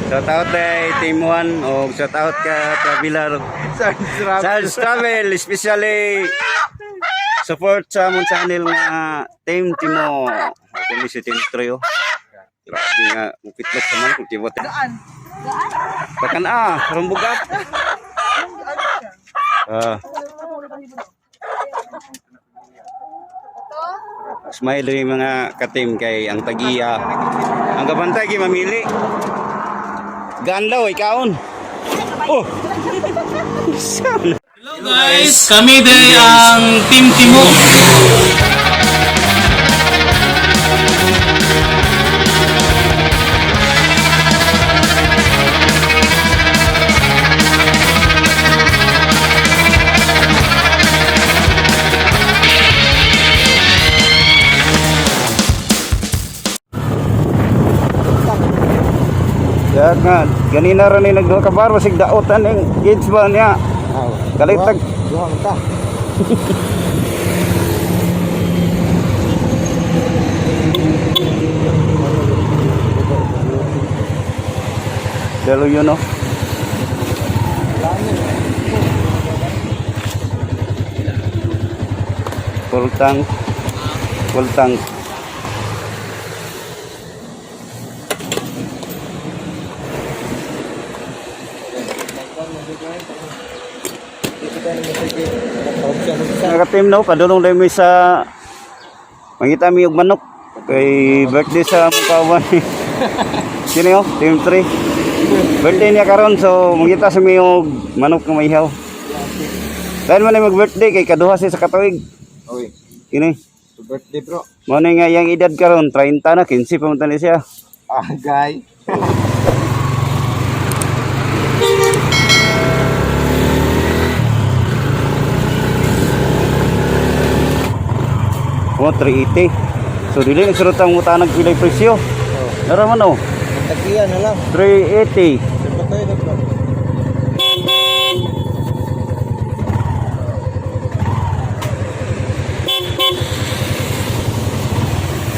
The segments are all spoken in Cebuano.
Shout out kay Team 1 o shout out ka Traveler. Charles Travel, especially support sa among channel nga Team Timo. Ako ni si Team 3 oh. Grabe nga, mupitlok sa man kung timo. Gaan. Bakan ah, rumbugat. Ah. Smile rin mga katim kay ang tagiya. Ang kabantay kay mamili. Gaan daw ikaon. Oh. Saan? Hello guys, kami day ang Team Timo. Kaya nga, ganina ra ni nagduha ka bar basig daotan ning kids ba niya. Kalitag Duha ta. Dalo yun oh. Full tank. Full tank. Mga ka-team no, padulong lang mi sa mangita mi og manok kay birthday sa among kawan. Sino yun? Team 3. Birthday niya karon so mangita sa mi og manok nga maihaw. Dahil man ay mag-birthday kay kaduha siya sa katuig. Oy, Kini. birthday bro. Mo na nga iyang edad karon 30 na 15 pa man tani siya. Ah, guy. Mo 380. So dili na surot ang mutanag pilay presyo. Nara man oh. Tagiya na lang. 380. Sa tayo na bro.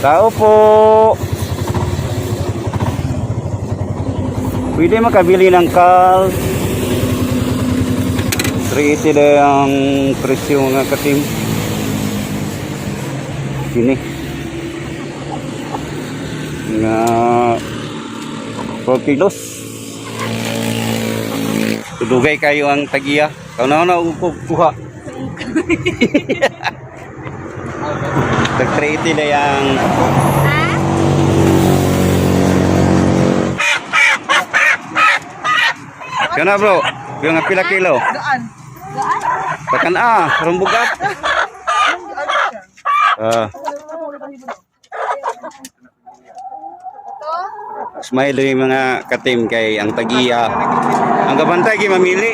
Tao po. Pwede makabili ng kal. 380 na ang presyo mga katim. Sini. Nga 4 kilos. Tudugay kayo ang tagiya. Kau na na kuha. Tag 380 na yang Kana bro, yung nga pila kilo. Gaan. Bakan ah, rumbugat. Ah. Smile rin mga katim kay ang tagiya. Ang kabantay kay mamili.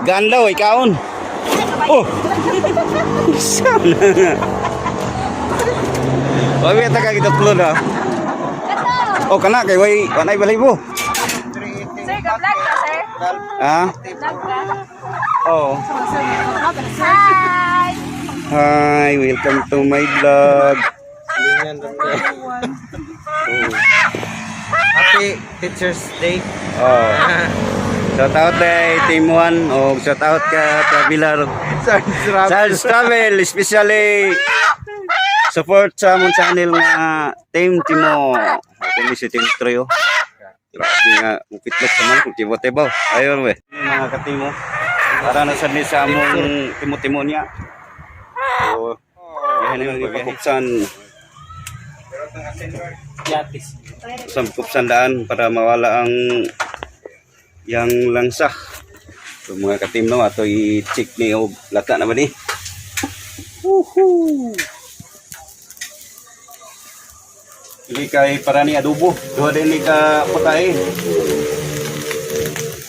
Gaan daw ikaon. Oh. Saan? Oy, ta ka gidoklo na. Oh, kana kay way kanay balibo. Sir, ka-vlog ka, sir? Ha? Vlog ka? Oh. Hi! Hi, welcome to my vlog. Lingan rin. Happy Teacher's Day. Oh. Shout out kay Team 1 o shout out ka Traveler. Charles Travel, especially support sa among channel nga Team Timo. Ako ni si Team 3 oh. Grabe nga, mupitlok sa man kung timo tibaw. Ayun we. Mga katimo. Para na sad ni sa among timo-timo niya. So, yan yung ipakupsan. Yatis. Sa kupsan daan para mawala ang yang langsa. So mga katim no, ato i-check ni og lata na ba ni? Woohoo! Ili kay para ni adobo. Duha din ni ka putahe.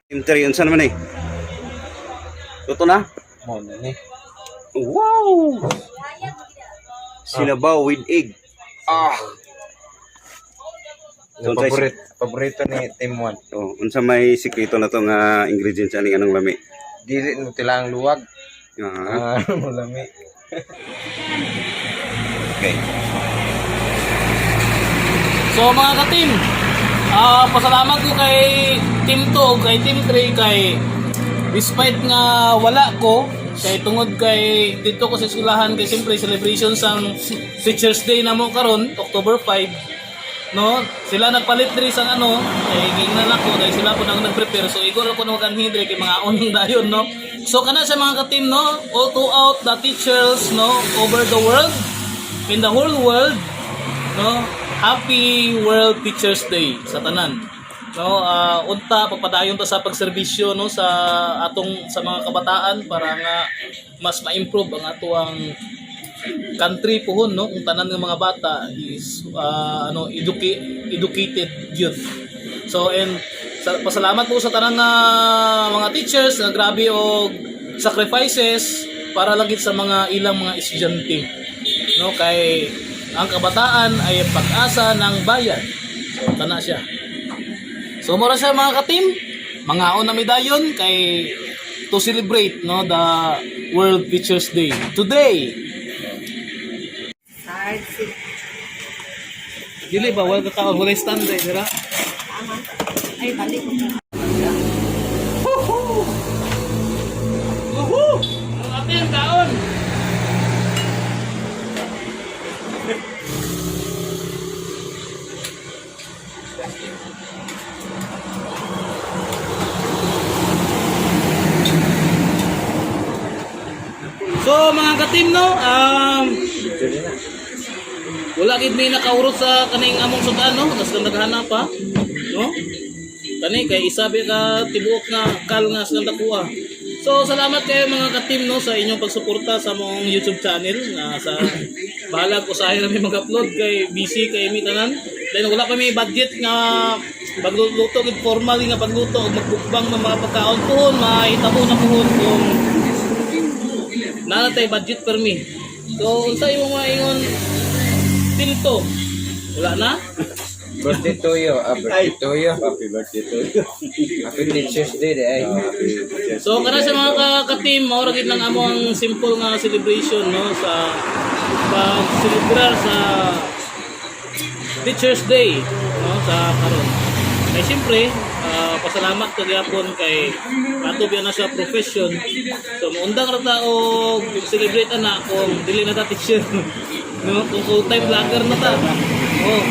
Team 3 unsa naman eh? Luto na? Mo na ni. Wow! Sinabaw with egg. Ah! So, unsay- Paborito, paborito ni Team 1. Oh, unsa may sikreto na to nga ingredients ani anong lami? Dili no tilang luwag. Ah, Ah, mo lami. okay. So mga ka-team, Pasalamat ko kay Team 2 ug kay Team 3 kay despite nga wala ko kay tungod kay dito ko sa eskwelahan kay siyempre celebration sang Teachers Day namo karon, October 5, no? Sila nagpalit diri sang ano kay giingnan ako dahil sila po nang nagprepare, so igor ako nang kanhi diri kay mga on dayon, no? So kana sa mga ka-team, no, all throughout the teachers, no, over the world, in the whole world, no, happy World Teachers Day sa tanan, no? Unta pagpadayon ta sa pagserbisyo, no, sa atong sa mga kabataan para nga mas ma-improve ang atoang country puhon, no, kung tanan ng mga bata is ano, educated youth. So and pasalamat po sa tanan nga mga teachers nga grabe og sacrifices para lang gid sa mga ilang mga estudyante, no, kay ang kabataan ay pag-asa ng bayan. So kana siya. So mura siya, mga ka-team, mangaon na mi dayon kay to celebrate, no, the World Teachers Day today. Dili ba wala ka kaon, wala stand eh, dira. Ay, balik ko. Woohoo! Ang atin kaon. So mga ka-team, no, wala gid may nakaurot sa kaning among sudan, no, tas kang naghanap pa, no? Kani kay isa ba ka tibuok nga kal nga sa kuha. So salamat kayo, mga ka-team, no, sa inyong pagsuporta sa among YouTube channel nga sa bahalag usahay na mi mag-upload kay busy kay mi tanan. Then wala pa mi budget nga pagluluto gid, formal nga pagluto og magbukbang ng mga pagkaon puhon, mahitabo na puhon kung naa tay budget per mi. So unsa imong maingon, Tinto? Wala na? Birthday to you. Ah, birthday to you. Happy birthday to you. Happy Teachers Day di ay. So kana sa mga ka-team, mao ra gid lang amo ang simple nga celebration, no, sa pag-celebrar sa Teachers Day, no, sa karon. Kay siyempre, pasalamat ka gyapon kay ato biya na sa profession. So muundang ra ta og celebrate ana kung dili na ta teacher, no, kung full-time vlogger na ta. Oh.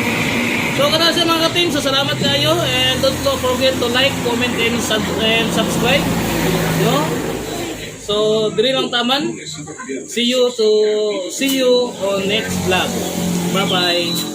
So kana sa mga ka-team, so salamat kayo and don't forget to like, comment and subscribe. No? So diri lang taman. See you on next vlog. Bye-bye.